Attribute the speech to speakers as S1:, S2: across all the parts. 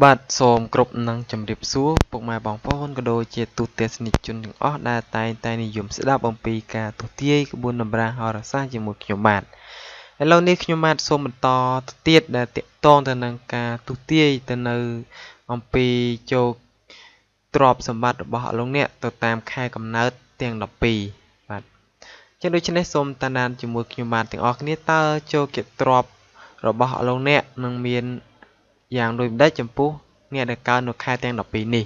S1: បាទសូមគ្រប់នឹងជម្រាបសួរពុកម៉ែបងប្អូនក៏ដូចជាទូទស្សនិកជនទាំងអស់ដែលតែងតែនិយមស្ដាប់អំពីការទស្សន៍ទាយក្បួនតម្រាហោរាសាស្ត្រជាមួយខ្ញុំបាទឥឡូវនេះខ្ញុំបាទសូមបន្តទៅទៀតដែលតាក់ទងទៅនឹងការទស្សន៍ទាយទៅនៅអំពីជោគទ្រព្យសម្បត្តិរបស់អស់លោកអ្នកទៅតាមខែកំណើតទាំង12បាទចឹងដូច្នេះសូមតាមដានជាមួយខ្ញុំបាទទាំងអស់គ្នាតើជោគជាទ្រព្យរបស់អស់លោកអ្នកនឹងមានយ៉ាងដូចម្ដេចចំពោះអ្នកដែលកើតនៅខែទាំង12នេះ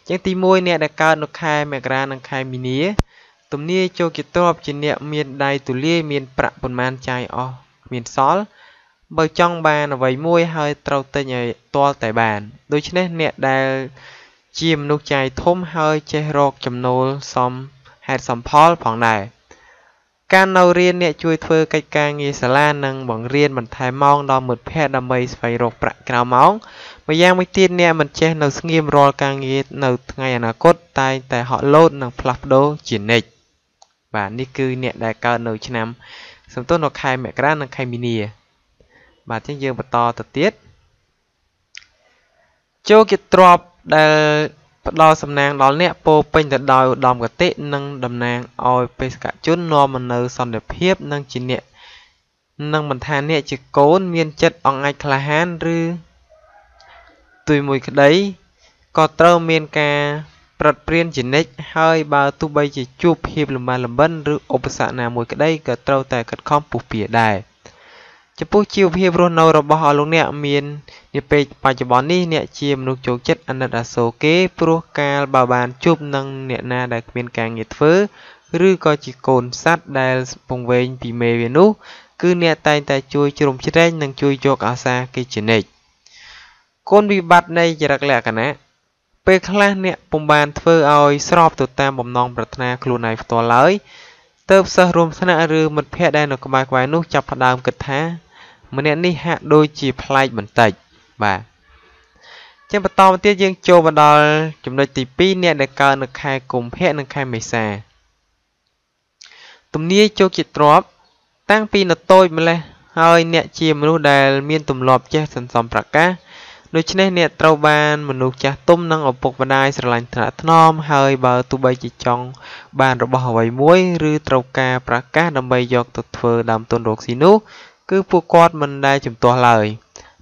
S1: ចឹងទី1អ្នកដែលកើតនៅខែមករានិងខែមីនាទំនាយជោគជាទ្រព្យជាអ្នកមានដៃទូលាយមានប្រាក់ប៉ុន្មានចាយអស់គ្មានសល់បើចង់បានអ្វីមួយហើយត្រូវទិញឲ្យទាល់តែបានដូច្នេះអ្នកដែលជាមនុស្សចាយធំហើយចេះរកចំណូលសមហេតុសមផលផងដែរការនៅរៀនអ្នកជួយធ្វើកិច្ចការងារសាលានិងបង្រៀនបន្ថែមម៉ោងដល់មិត្តភ័ក្តិដើម្បីស្វែងរកប្រាក់ក្រៅម៉ោងម្យ៉ាងមួយទៀតអ្នកមិនចេះនៅស្ងៀមរាល់ការងារនៅថ្ងៃអនាគតតែងតែហក់លោតនិងផ្លាស់ប្ដូរជានិច្ចបាទនេះគឺអ្នកដែលកើតនៅឆ្នាំសំទោសនៅខែមករានិងខែមីនាបាទអញ្ចឹងយើងបន្តទៅទៀតចូលជាទ្រព្យដែលផ្ដល់សំណាងដល់អ្នកពោពេញទៅដោយឧត្តមគតិនិងតំណាងឲ្យបេសកជននាំមកនូវសន្តិភាពនិងជាអ្នកនិងមិនថាអ្នកជាកូនមានចិត្តអង្អាចក្លាហានឬទុយមួយក្តីក៏ត្រូវមានការប្រត់ព្រានជានិច្ចហើយបើទោះបីជាជួបភាពលំបាកលំបិនឬឧបសគ្គណាមួយក្តីក៏ត្រូវតែខិតខំពុះពៀដែរចំពោះជីវភាពរស់នៅរបស់អស់លោកអ្នកមាននាពេលបច្ចុប្បន្ននេះអ្នកជាមនុស្សចូលចិត្តអាណិតអាសូរគេព្រោះកាលបើបានជួបនឹងអ្នកណាដែលគ្មានការងារធ្វើឬក៏ជាកូនសត្វដែលពង្វេងពីមេវានោះគឺអ្នកតែងតែជួយជ្រោមជ្រែងនិងជួយយកអាសាគេជានិច្ចគុណវិបត្តិនៃចរិតលក្ខណៈពេលខ្លះអ្នកពុំបានធ្វើឲ្យស្របទៅតាមបំណងប្រាថ្នាខ្លួនឯងផ្ទាល់ឡើយទើបសិស្សរួមថ្នាក់ឬមិត្តភ័ក្តិដែលនៅក្បែរៗនោះចាប់ផ្ដើមគិតថាម្នាក់នេះហាក់ដូចជាប្លែកបន្តិចបាទចឹងបន្តមកទៀតយើងចូលមកដល់ចំណុចទី2អ្នកដែលកើតនៅខែកុម្ភៈនិងខែមេសាទំនាយជោគជាទ្រព្យតាំងពីនៅតូចម្លេះហើយអ្នកជាមនុស្សដែលមានទម្លាប់ចេះសន្សំប្រាក់កាសដូច្នេះអ្នកត្រូវបានមនុស្សចាស់ទុំនិងឪពុកម្ដាយស្រឡាញ់ថ្នាក់ថ្នមហើយបើទោះបីជាចង់បានរបស់អ្វីមួយឬត្រូវការប្រាក់កាសដើម្បីយកទៅធ្វើដើមទុនរកស៊ីនោះគឺពួកគាត់មិនដែលជំទាស់ឡើយ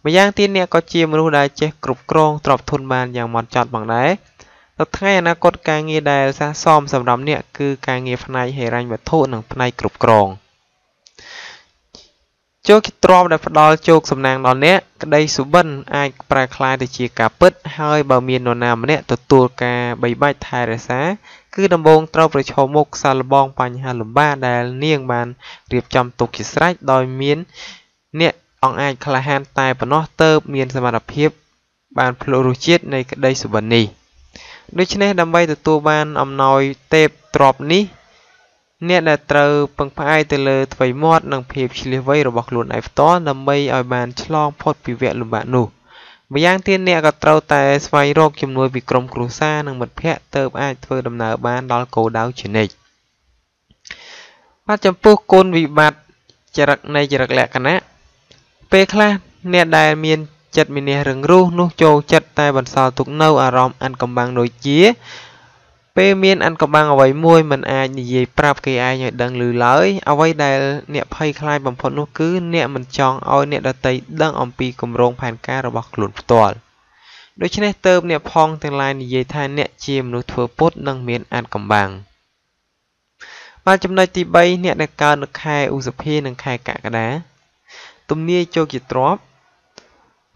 S1: ម្យ៉ាងទៀតអ្នកក៏ជាមនុស្សដែលចេះគ្រប់គ្រងទ្រព្យធនបានយ៉ាងម៉ត់ចត់ផងដែរនៅថ្ងៃអនាគតការងារដែលស័ក្តិសមសម្រាប់អ្នកគឺការងារផ្នែកហិរញ្ញវត្ថុនិងផ្នែកគ្រប់គ្រងជោគទ្រព្យដែលផ្ដល់ជោគសំណាងដល់អ្នកក្តីសុបិនអាចប្រែក្លាយទៅជាការពិតហើយបើមាននរណាម្នាក់ទទួលការបីបាច់ថែរក្សាគឺដំបូងត្រូវប្រឈមមុខសាកល្បងបញ្ហាលំបាកដែលនាងបានរៀបចំទុកជាស្រេចដោយមានអ្នកអង្អាចក្លាហានតែប៉ុណ្ណោះទើបមានសមត្ថភាពបានភ្លក់រសជាតិនៃក្តីសុបិននេះដូច្នេះដើម្បីទទួលបានអំណោយទេពទ្រព្យនេះអ្នកដែលត្រូវពឹងផ្អែកទៅលើថ្វីមាត់និងភាពឈ្លាសវៃរបស់ខ្លួនឯងផ្ទាល់ដើម្បីឲ្យបានឆ្លងផុតពីវគ្គលំបាកនោះម្យ៉ាងទៀតអ្នកក៏ត្រូវតែស្វែងរកជំនួយពីក្រុមគ្រួសារនិងមិត្តភ័ក្តិទើបអាចធ្វើដំណើរបានដល់គោលដៅជានិច្ចបាទចំពោះគុណវិបត្តិចរិតនៃចរិតលក្ខណៈពេលខ្លះអ្នកដែលមានចិត្តមានះរឹងរូសនោះចូលចិត្តតែបន្សល់ទុកនៅអារម្មណ៍អានកំបាំងដូចជាពេលមានអានកំបាំងអ្វីមួយមិនអាចនិយាយប្រាប់គេឯងឲ្យដឹងឮឡើយអ្វីដែលអ្នកភ័យខ្លាចបំផុតនោះគឺអ្នកមិនចង់ឲ្យអ្នកដទៃដឹងអំពីគម្រោងផែនការរបស់ខ្លួនផ្ទាល់ដូច្នេះទើបអ្នកផងទាំងឡាយនិយាយថាអ្នកជាមនុស្សធ្វើពុតនិងមានអានកំបាំងបាទចំណុចទី3អ្នកដែលកើតនៅខែឧសភានិងខែកក្កដាទំនាយជោគជាទ្រព្យ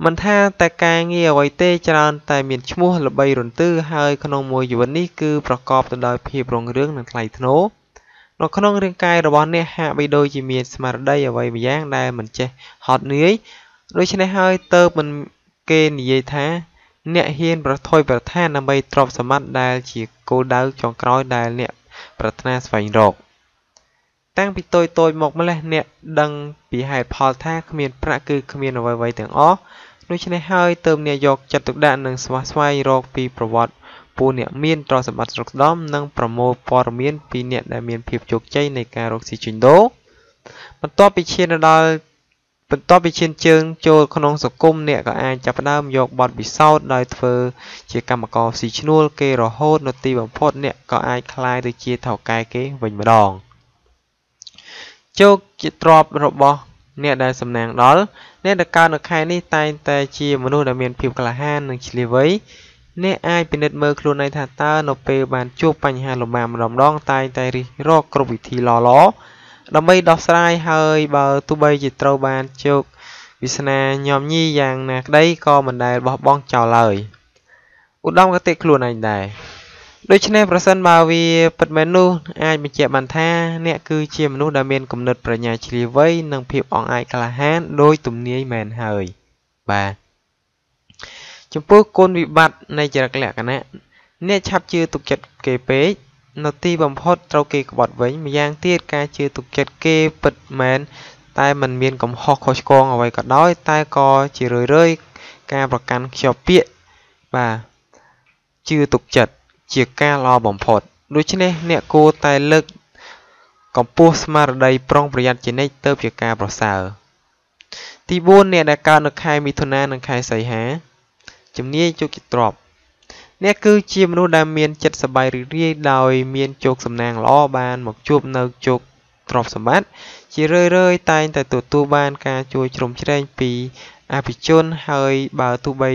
S1: មិនថាតែការងារអ្វីទេច្រើនតែមានឈ្មោះល្បីរន្ទឺហើយក្នុងមួយជីវិតនេះគឺប្រកបទៅដោយភាពរុងរឿងនិងថ្លៃថ្នូរនៅក្នុងរាងកាយរបស់អ្នកហាក់បីដូចជាមានស្មារតីអ្វីម្យ៉ាងដែលមិនចេះហត់នឿយដូច្នេះហើយទើបមិនគេនិយាយថាអ្នកហ៊ានប្រថុយប្រថានដើម្បីទ្រព្យសម្បត្តិដែលជាគោលដៅចុងក្រោយដែលអ្នកប្រាថ្នាស្វែងរកតាំងពីតូចៗមកម្លេះអ្នកដឹងពីហេតុផលថាគ្មានប្រាក់គឺគ្មានអ្វីៗទាំងអស់ដូច្នេះហើយទើបអ្នកយកចិត្តទុកដាក់និងស្វះស្វែងរកពីប្រវត្តិពួកអ្នកមានទ្រព្យសម្បត្តិស្រុកស្ដំនិងប្រមូលព័ត៌មានពីអ្នកដែលមានភាពជោគជ័យនៃការរកស៊ីជួញដូរបន្ទាប់ពីឈានទៅដល់ បន្ទាប់ពីឈានជើងចូលក្នុងសង្គមអ្នកក៏អាចចាប់ផ្ដើមយកបទពិសោធន៍ដោយធ្វើជាកម្មករស៊ីឈ្នួលគេរហូតនៅទីបំផុតអ្នកក៏អាចក្លាយទៅជាថៅកែគេវិញម្ដងជោគជាទ្រព្យរបស់អ្នកដែលសំណាងដល់អ្នកដែលកើតនៅខែនេះតែងតែជាមនុស្សដែលមានភាពក្លាហាននិងឈ្លាសវៃអ្នកអាចពិនិត្យមើលខ្លួនឯងថាតើនៅពេលបានជួបបញ្ហាលំបាកម្ដងៗតែងតែរិះរកគ្រប់វិធីល្អៗដើម្បីដោះស្រាយហើយបើទោះបីជាត្រូវបានជោគវាសនាញាំញីយ៉ាងណាក្តីក៏មិនដែលបោះបង់ចោលឡើយឧត្តមគតិខ្លួនឯងដែរដូច្នេះប្រសិនបើវាពិតមែននោះអាចបញ្ជាក់បានថាអ្នកគឺជាមនុស្សដែលមានគំនិតប្រាជ្ញាឈ្លាសវៃនិងភាពអង់អាចក្លាហានដោយទំនាយមែនហើយបាទចំពោះគុណវិបត្តិនៃចរិតលក្ខណៈអ្នកឆាប់ជឿទុកចិត្តគេពេកនៅទីបំផុតត្រូវគេក្បត់វិញម្យ៉ាងទៀតការជឿទុកចិត្តគេពិតមែនតែមិនមានកំហុសខុសឆ្គងអ្វីក៏ដោយតែក៏ជារឿយៗការប្រកាន់ខ្ជាប់ពាក្យបាទជឿទុកចិត្តជាការល្អបំផុតដូច្នេះអ្នកគួរតែលើកកម្ពស់ស្មារតីប្រុងប្រយ័ត្នជានិច្ចទៅជាការប្រសើរទី4អ្នកដែលកើតនៅខែមិថុនានិងខែសីហាជំនាញជោគជាទ្រព្យអ្នកគឺជាមនុស្សដែលមានចិត្តសប្បាយរីករាយដោយមានជោគសំណាងល្អបានមកជួបនៅជោគទ្រព្យសម្បត្តិជារឿយៗតែងតែទទួលបានការជួយជ្រោមជ្រែងពីអភិជនហើយបើទោះបី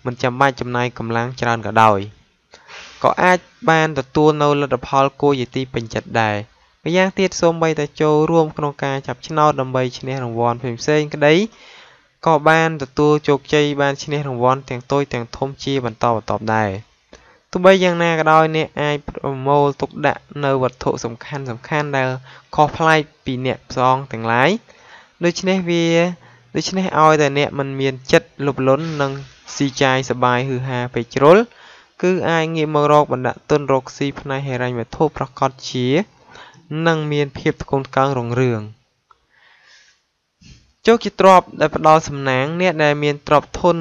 S1: មិនចាំបាច់ចំណាយកម្លាំងច្រើនក៏ដោយក៏អាចបានទទួលនៅលទ្ធផលគួរជាទីពេញចិត្តដែរម្យ៉ាងទៀតសូម្បីតែចូលរួមក្នុងការចាប់ឆ្នោតដើម្បីឈ្នះរង្វាន់ផ្សេងៗក្តីក៏បានទទួលជោគជ័យបានឈ្នះរង្វាន់ទាំងតូចទាំងធំជាបន្តបន្ទាប់ដែរទោះបីយ៉ាងណាក៏ដោយអ្នកអាចប្រមូលទុកដាក់នៅវត្ថុសំខាន់ៗដែលខុសប្លែកពីអ្នកផ្សងទាំងឡាយដូច្នេះឲ្យតែអ្នកមិនមានចិត្តលោភលន់និងស៊ីចាយសប្បាយហឺហាពេកជ្រុលគឺអាចងាកមករកបណ្ដាក់ទុនរកស៊ីផ្នែកហិរញ្ញវត្ថុប្រកបជានិងមានភាពថ្កុំថ្កើងរុងរឿងជោគជាទ្រព្យដែលផ្ដល់សំណាងអ្នកដែលមានទ្រព្យធន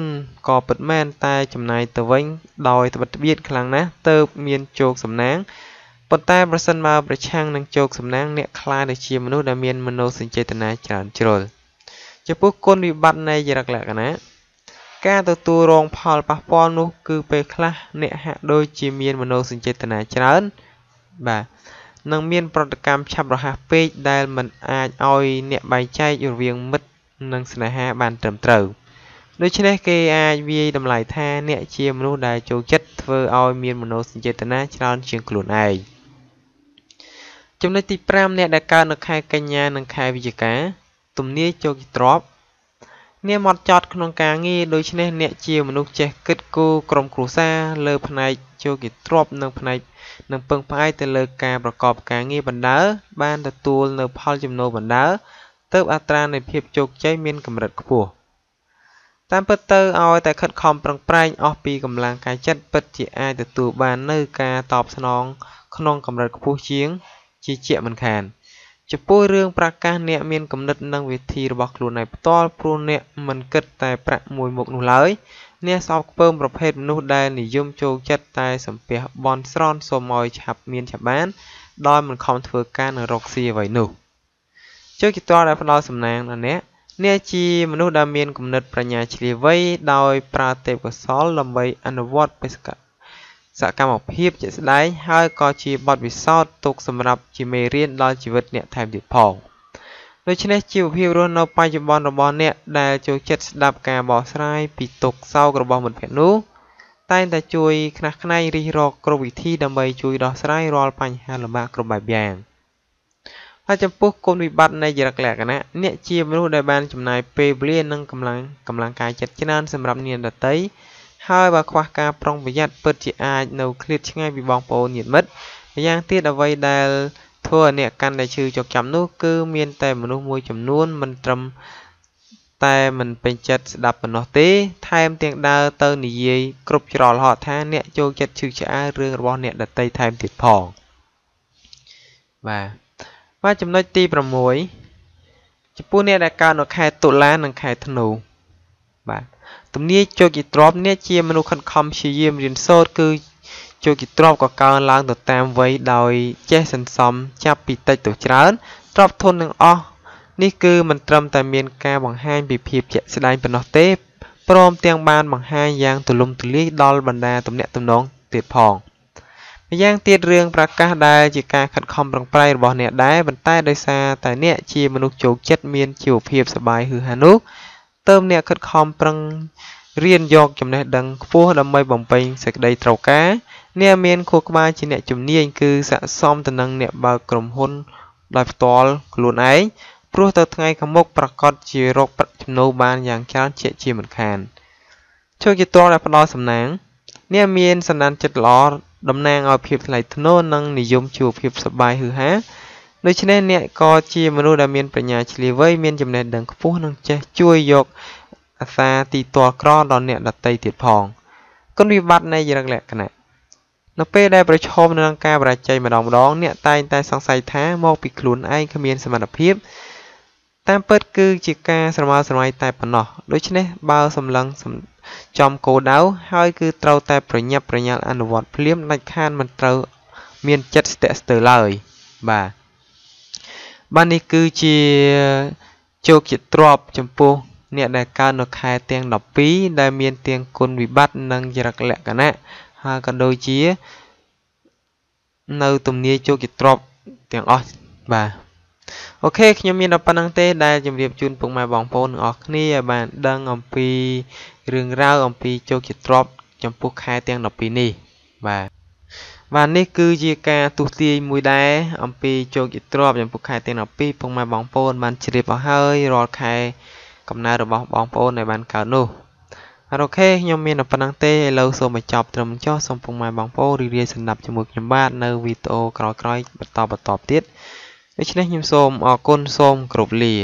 S1: ក៏ពិតមែនតែចំណាយទៅវិញដោយត្បិតត្បៀតខ្លាំងណាស់ទើបមានជោគសំណាងប៉ុន្តែប្រសិនបើប្រឆាំងនឹងជោគសំណាងអ្នកក្លាយទៅជាមនុស្សដែលមានមនោសញ្ចេតនាច្រើនជ្រុលចំពោះគុណវិបត្តិនៃចរិតលក្ខណៈការទទួលរងផលប៉ះពាល់នោះគឺពេលខ្លះអ្នកហាក់ដូចជាមានមនោសញ្ចេតនាច្រើនបាទនិងមានប្រតិកម្មឆាប់រហ័សពេកដែលមិនអាចឲ្យអ្នកបែងចែករវាងមិត្តនិងស្នេហាបានត្រឹមត្រូវដូច្នេះគេអាចវាយតម្លៃថាអ្នកជាមនុស្សដែលចូលចិត្តធ្វើឲ្យមានមនោសញ្ចេតនាច្រើនជាងខ្លួនឯងចំណុចទី5អ្នកដែលកើតនៅខែកញ្ញានិងខែវិច្ឆិកាទំនាយជោគជាទ្រព្យអ្នកមកចត់ក្នុងការងារដូច្នេះអ្នកជាមនុស្សចេះគិតគូរក្រុមគ្រួសារលើផ្នែកជោគជាទ្រព្យនិងផ្នែកនិងពឹងផ្អែកទៅលើការប្រកបការងារបណ្ដើរបានទទួលនៅផលចំណូលបណ្ដើរទើបអត្រានៃភាពជោគជ័យមានកម្រិតខ្ពស់តាមពិតទៅឲ្យតែខិតខំប្រឹងប្រែងអស់ពីកម្លាំងកាយចិត្តពិតជាអាចទទួលបាននៅការតបស្នងក្នុងកម្រិតខ្ពស់ជាងជាជាក់មិនខានចំពោះរឿងប្រកាសអ្នកមានគំនិតនិងវិធីរបស់ខ្លួនឯងផ្ទាល់ព្រោះអ្នកមិនគិតតែប្រាក់មួយមុខនោះឡើយអ្នកស្អប់ខ្ពើមប្រភេទមនុស្សដែលនិយមចូលចិត្តតែសំពះបន់ស្រន់សូមឲ្យឆាប់មានឆាប់បានដោយមិនខំធ្វើការនិងរកស៊ីអ្វីនោះជោគជាទ្រព្យដែលផ្ដល់សំណាងដល់អ្នកអ្នកជាមនុស្សដែលមានគំនិតប្រាជ្ញាឈ្លាសវៃដោយប្រើទេពកោសល្យដើម្បីអនុវត្តបេសកសកម្មភាពជាក់ស្ដែងហើយក៏ជាបទពិសោធន៍ទុកសម្រាប់ជាមេរៀនដល់ជីវិតអ្នកថែមទៀតផងដូច្នេះជីវភាពរស់នៅបច្ចុប្បន្នរបស់អ្នកដែលចូលចិត្តស្ដាប់ការបកស្រាយពីទុក្ខសោករបស់មិត្តភក្តិនោះតែងតែជួយខ្នះខ្នែងរិះរកគ្រប់វិធីដើម្បីជួយដោះស្រាយរាល់បញ្ហាលំបាកគ្រប់បែបយ៉ាងហើយចំពោះគុណវិបត្តិនៃចរិតលក្ខណៈអ្នកជាមនុស្សដែលបានចំណាយពេលវេលានិងកម្លាំងកាយចិត្តច្រើនសម្រាប់អ្នកដទៃហើយបើខ្វះការប្រុងប្រយ័ត្នពិតជាអាចនៅឃ្លាតឆ្ងាយពីបងប្អូនញាតិមិត្តម្យ៉ាងទៀតអ្វីដែលធ្វើឲ្យអ្នកកាន់តែឈឺចុកចាំនោះគឺមានតែមនុស្សមួយចំនួនមិនត្រឹមតែមិនពេញចិត្តស្ដាប់ប៉ុណ្ណោះទេថែមទាំងដើរទៅនិយាយគ្រប់ច្រកល្ហកថាអ្នកចូលចិត្តឈឺឆ្អាលរឿងរបស់អ្នកដទៃថែមទៀតផងបាទចំណុចទី6ចំពោះអ្នកដែលកើតនៅខែតុលានិងខែធ្នូបាទទំនាយជោគជាទ្រព្យអ្នកជាមនុស្សខិតខំព្យាយាមរៀនសូត្រគឺជោគជាទ្រព្យក៏កើនឡើងទៅតាមវ័យដោយចេះសន្សំចាប់ពីតិចទៅច្រើនទ្រព្យធនទាំងអស់ នេះគឺមិនត្រឹមតែមានការបង្ហាញពីភាពជាក់ស្ដែងប៉ុណ្ណោះទេព្រមទាំងបានបង្ហាញយ៉ាងទូលំទូលាយដល់បណ្ដាទំនាក់ទំនងទៀតផងម្យ៉ាងទៀតរឿងប្រកាសដែលជាការខិតខំប្រឹងប្រែងរបស់អ្នកដែរប៉ុន្តែដោយសារតែអ្នកជាមនុស្សចូលចិត្តមានជីវភាពសប្បាយហ៊ឺហានោះទើបអ្នកខិតខំប្រឹងរៀនយកចំណេះដឹងខ្ពស់ដើម្បីបំពេញសេចក្តីត្រូវការអ្នកមានខួរក្បាលជាអ្នកជំនាញគឺស័ក្តិសមទៅនឹងអ្នកបើកក្រុមហ៊ុនដោយផ្ទាល់ខ្លួនឯងព្រោះទៅថ្ងៃខាងមុខប្រាកដជារកប្រាក់ចំណូលបានយ៉ាងច្រើនជាក់ជាមិនខានជោគជាទ្រព្យដែលផ្ដល់សំណាងអ្នកមានសន្តានចិត្តល្អតំណាងឲ្យភាពថ្លៃថ្នូរនិងនិយមជីវភាពសប្បាយហ៊ឺហាដូច្នេះអ្នកក៏ជាមនុស្សដែលមានប្រាជ្ញាឈ្លាសវៃមានចំណេះដឹងខ្ពស់និងចេះជួយយកអាសាទីទាល់ក្រដល់អ្នកដទៃទៀតផងគុណវិបត្តិនៃចរិតលក្ខណៈនៅពេលដែលប្រឈមនឹងការបរាជ័យម្ដងៗអ្នកតែងតែសង្ស័យថាមកពីខ្លួនឯងគ្មានសមត្ថភាពតាមពិតគឺជាការស្រមើស្រមៃតែប៉ុណ្ណោះដូច្នេះបើសម្លឹងចំគោលដៅហើយគឺត្រូវតែប្រញាប់ប្រញាល់អនុវត្តភ្លាមដាច់ខាតមិនត្រូវមានចិត្តស្ទាក់ស្ទើរឡើយបាទបាទនេះគឺជាជោគជាទ្រព្យចំពោះអ្នកដែលកើតនៅខែទាំង12ដែលមានទាំងគុណវិបត្តិនិងចរិតលក្ខណៈហើយក៏ដូចជានៅទំនាយជោគជាទ្រព្យទាំងអស់បាទអូខេខ្ញុំមានតែប៉ុណ្្នឹងទេដែលជម្រាបជូនពុកម៉ែបងប្អូនទាំងអស់គ្នាឲ្យបានដឹងអំពីរឿងរ៉ាវអំពីជោគជាទ្រព្យចំពោះខែទាំង12នេះបាទបាទនេះគឺជាការទស្សន៍ទាយមួយដែរអំពីជោគជាទ្រព្យចំពោះខែទាំង12ពុកម៉ែបងប្អូនបានជ្រាបអស់ហើយរាល់ខែកំណើតរបស់បងប្អូនដែលបានកើតនោះអូខេខ្ញុំមានតែប៉ុណ្្នឹងទេឥឡូវសូមបញ្ចប់ត្រឹមចុះសូមពុកម៉ែបងប្អូនរីករាយស្ដាប់ជាមួយខ្ញុំបាទនៅវីដេអូក្រោយៗបន្តទៀតដូច្នេះខ្ញុំសូមអរគុណសូមគោរពលា